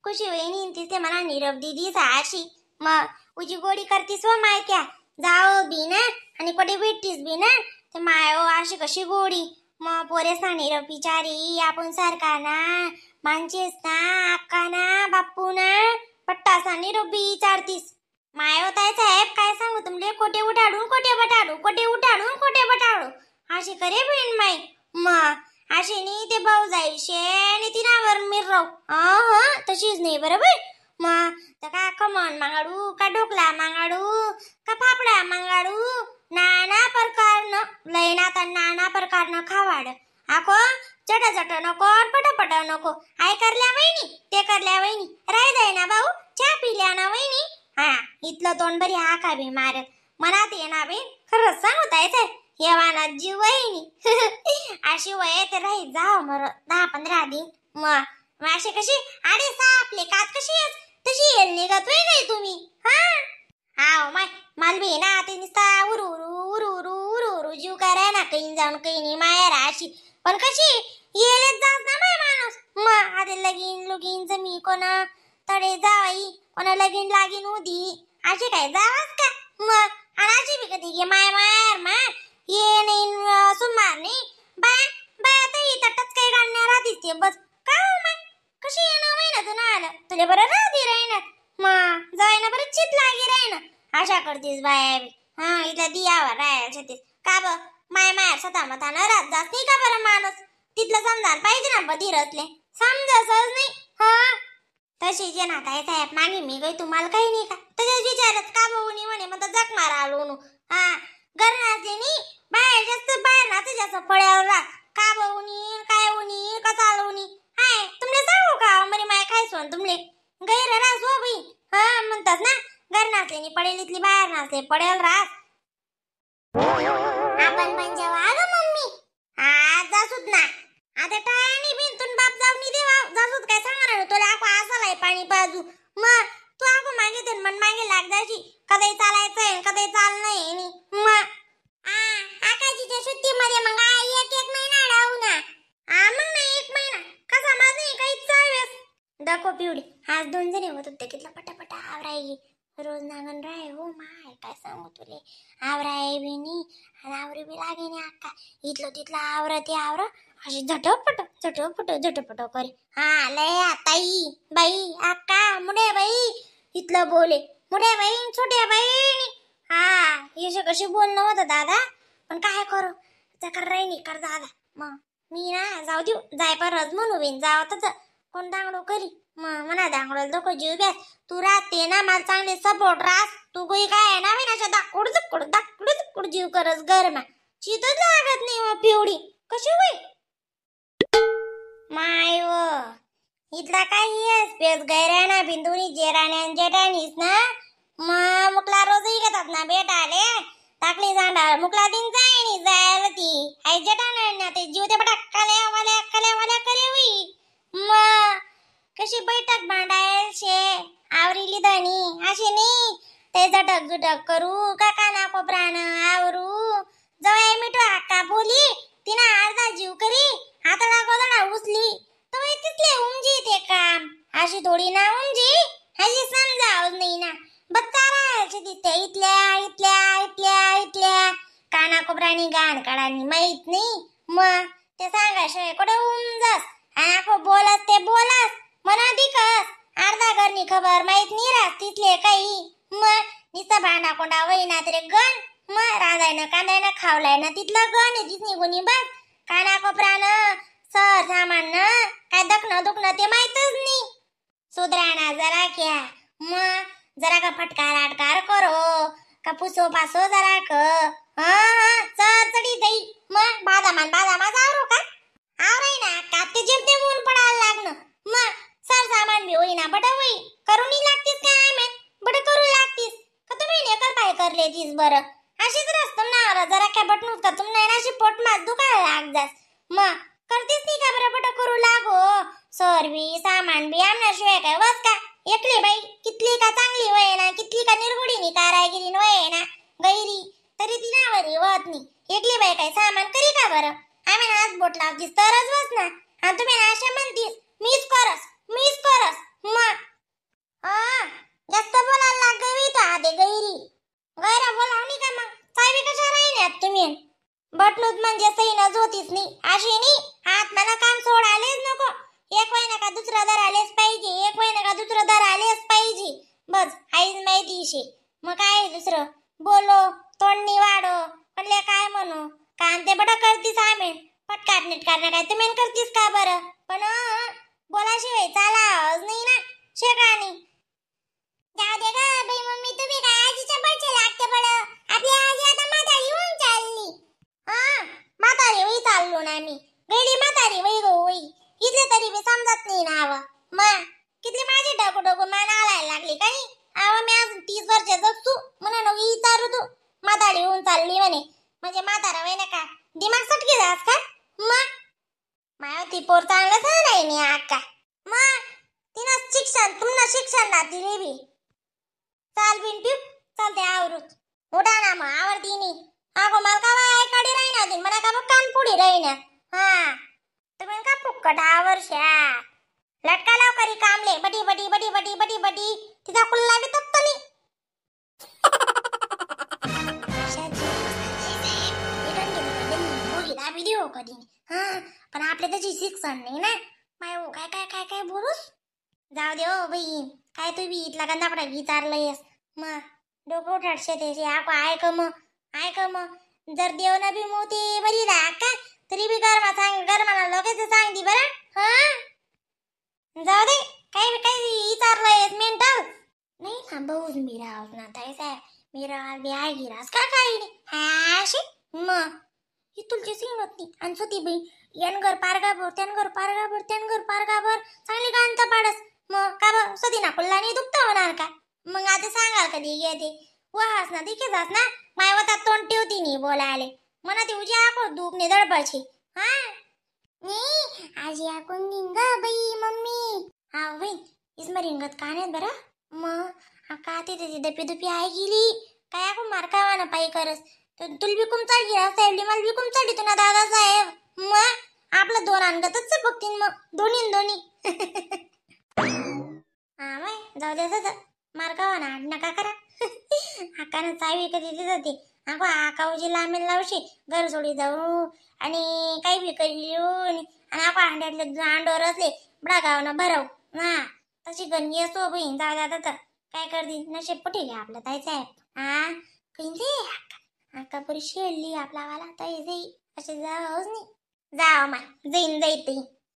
खुशी वहिनी तिथे मला निरोप दिदी अशी मग उजी गोडी करतीस व मायक्या जाओ बी ना आणि कुठे भेटतीस बी ना ते माय अशी कशी गोडी. मग पोरेसा निरोप विचारी आपण सारखा ना मानचेस ना अक्का ना बाप्पू ना पट्टासा निरोप बी विचारतीस. माय होताय साहेब काय सांगू तुमले कोठे उठाडून कोठे बटाडू कोठे उठाडून कोठे बटाडू अशी करे बहीण माई. मग अशी नी ते भाऊ जायशे आणि तिनावर मिरव हा तशीच नाही बरोबर. मग तर का खमण मांगाडू का ढोकला मांगाडू का फाफडा मांगाडू नाना प्रकारनं लय नाता नाना प्रकारनं खावाड आको चट चट नको पटपट नको. I करल्या वहिनी ते करल्या वहिनी राय जाय ना भाऊ चहा पिल्या ना वहिनी. हा इथलं तोंड बरी हा का बी मारत मनात ये ना बी खरंच सांगू ताय येवाना जीव वहिनी. अशी वय तर राही जाव मर 10-15 दिन. मग अशी कशी अरे सापले कात कशी येस तशी येल निघत होय काय तुम्ही. हा हाव माय माल बी ना ते नुसता उरू उरू उरू उरू उरू उरू जीव कराय ना काही जाऊन काही नाही मायार अशी पण कशी येलेच जात ना माय माणूस. मग आधी लगीन लुगीन जमी कोण तडे जावाई कोणा लगीन लागीन उदी अशी काय जावास का. मग आणि अशी बी कधी गे माय मायार मा ये नाही सुमार नाही बाय बाय आता इथं टच काही घालणार राहतीस ते बस का हो माय कशी येणं महिना ना आलं तुला बरं राहती राहीना मग जायना बरं चित लागी राहीना अशा करतीस बाया बी. हा इथल्या दियावर राहायला शेतीस का ब माय मायार स्वतः मतानं राहत जात नाही का बरं माणूस तिथलं समजायला पाहिजे ना बधीरसले समजसच नाही. हा तशी जे ना ताई साहेब मागे मी काही तुम्हाला काही नाही का तसेच विचारत का बघू म्हणे मग जग मारा आलो नु. हा घर नाचले नी बाहेर जास्त बाहेर नाच जास्त फळ्यावर राख का बघूनी काय होनी का चालवणी हाय तुमले सांगू का मरे माय काय सोन तुमले गैर रास हो बाई. हा म्हणतात ना घर नाचले नी पडेल इथली बाहेर नाचले पडेल रास. आपण पण जेव्हा ग मम्मी हा जासूत ना आता टाळ्यानी बिनतून बाप जाऊन देवा जासूत काय सांगणार ना तुला आको असालाय पाणी बाजू मग तू आको मागे ते मन मागे लाग जायची कधी चालायचंय कधी चाल नाही. मग आकाजीच्या सुट्टीमध्ये मग एक एक महिना राहू ना. हा मग नाही एक महिना कसा माझ नाही काही चालवेस दाखव पिवडी आज 2 जणी होत होते कितला पटापटा आवराई रोज नागन राय हो माय काय सांगू तुले आवराय बी नी आणि आवरी बी लागे नी अक्का इथलं तिथलं आवरा ते आवरा अशी झटपट झटपट झटपट करे. हा लय ताई बाई अक्का मुडे बाई इथलं बोले मुडे बाई छोट्या बाई. हा यश कशी बोलणं होतं दादा पण काय करू चकर राहिनी कर दादा. मग मी ना जाऊ देऊ जाय परत म्हणू बिन जाव तर कोण दांगडो करी मग म्हणा दांगडो डोकं जीव ब्यास तू राहते ना मला चांगले सपोर्ट रास तू गोई काय आहे ना अशा दाकुड दुकुड दाकुड दुकुड जीव करस गरमा चितच लागत नाही मग पिवडी कशी होई माय व इथला काही पेस गैराना बिंदुनी जेराण्या जेठानीस ना मग मुकला रोजही घेतात ना बेट आले टाकली जाणार मुकला दिन जायनी जायला ती आई जेठाना ना ते जीव ते बटा काल्या वाल्या काल्या वाल्या करे होई. मग कशी बैठक भांडायल शे आवरीली धनी अशी नी ते झटक झुटक करू का काना कोपरान आवरू जवळ मिठू अक्का बोली तिना अर्धा जीव करी हाताला गोदडा उचली तर तिथले उमजी ते काम अशी थोडी ना उमजी अशी समजावच नाही ना बच्चा राहायचे तिथे इथल्या इथल्या इथल्या इथल्या काना कोपरानी गाण काढानी माहित नाही. मग ते सांगाशिवाय कुठे उमजस आणि आखो बोलस ते बोलस मना दिकस अर्धा घरनी खबर माहित नाही राहत तिथले काही. मग नुसतं भांडा कोंडा वहिना तरी गण मग रांधायनं कांदायनं खावलाय ना तिथलं गण आहे तिथनी गुणी बस काना कोपरानं सर सामान काय दखणं दुखणं ते माहीतच नाही. सुधराना जरा क्या मग जरा का फटकार आटकार करो का पुसो पासो जरा क हा हा चर चढी दई मग बादामान बादामा आवरू का आवराय ना का ते जेमते ऊन पडायला लागणं मग सर सामान बी होईना बट होई करू नी लागतीस काय आम्ही बट करू लागतीस का तुम्ही नेकर पाय करले तीस बरं अशीच रस्त ना जरा काय बटणूत का तुम नाही ना अशी पोट मास दुखायला लाग जास मग करतीस नाही का बरं बट करू लागो सर बी सामान बी आणण्याशिवाय काय वस का एकली बाई कितली का चांगली वय ना कितली का निरगुडी नी कारागिरी वय ना गैरी तरी ती नावरी वत नाही एकली बाई काय सामान करी का बरं आम्ही ना आज बोट लावतीस तरच बस ना आणि तुम्ही ना अशा म्हणतीस मीच करस मीच करस मग म्हणजे सही न होतीच नाही अशी नाही. हात मला काम सोड आलेच नको. एक महिना का दुसरा दर आलेच पाहिजे, एक महिना का दुसरा दर आलेच पाहिजे. बस आईच माहिती शे. मग काय दुसरं बोलो तोंडनी वाढो म्हणले काय म्हणू काम ते बडा करतीस आम्ही पटकाट निटकार ना काय ते मेन करतीस का बरं. पण बोलाशिवाय चालाच नाही ना शेकाणी. जाऊ दे ग बाई मम्मी, तुम्ही काय आजीच्या बळचे लागते बळ. आपली आजी आता म्हातारी होऊन चालली. हा म्हातारी वही चाललो ना मी, गेली म्हातारी वही गो वही. इथले तरी बी समजत नाही ना आव. मग किती माझी डगू डगू मान आलायला लागली काही. आव मी अजून 30 वर्ष जगतो म्हणून विचारू तू म्हातारी होऊन चालली म्हणे. म्हणजे म्हातारा वय ना का दिमाग सटकी जास का. मग माया ती पोर चांगलंच नाही नी आका. मग तिनं शिक्षण तुमनं शिक्षण ना दिली बी. चाल बिन पिऊ चालते आवरूच. उठा ना मग आवरती नी. अगो मला का बाय काडी राहीना दिन मला का बा कान पुढे राहीना. हा तुम्ही का फुक्कट आवरशा लटका लाव करी कामले बटी बटी बटी बटी बटी बटी तिचा कुल्ला बी तप्त नी. कधी हा पण आपल्या त्याची शिक्षण नाही ना. माय हो काय काय काय काय बोलूस. जाऊ दे हो बहीण, काय तू बी इथला गंदा पडा विचारलंयस. मग डोकं उठाडशे त्याचे. आको ऐक मग ऐक मग जर देव ना बी मोती बरी रा का तरी बी गरमा सांग गरमाला लगेच सांगती बरं. हा जाऊ दे काय काय विचारलंयस मेंटल नाही ना. बहुज मी राहत ना ताई साहेब मी राव बी आहे गिरास का काही नाही. हा अशी मग ही तुलची सिंग होती आणि स्वती बाई यानगर पारगाभर त्यानगर पारगाभर त्यानगर पारगाभर चांगली गांता पाडस. मग का बा सती ना कुल्ला नाही दुखता होणार का. मग आता सांगाल कधी येते वाहस ना दिखे जास ना मायवतात तोंड ठेवती नाही बोलायले म्हणा ती उजी आको दुख ने दडपडशी. हा नाही आजी आकून ग बाई मम्मी. हा बाई इसमा रिंगत का नाही बरं. मग आका तिथे दपी दुपी आहे गेली काय आको मारकावा ना पायी करस. तुला बी कुम चालली साहेबली मला बी कुम चालली तुला दादा साहेब. मग आपलं दोन अंगतच बघतीन मग दोन्ही दोन्ही. हा बाई जाऊ दे तसं मारकावा ना आड नका करा. आकानं चावी कधी देत होती. अगो आका उजी लांबेन लावशी घर सोडी जाऊ आणि काही बी करी आणि आको अंड्यातले अंडोर असले बडा गावनं भरव. हा तशी गणगी असतो बहीण. जाऊ द्या तर काय करते नशेब कुठे घ्या आपलं ताई साहेब. हा काही आका पुरी शेळली आपला वाला ताई जाई असे जाऊच नाही. जाव माय जाईन जाई ते.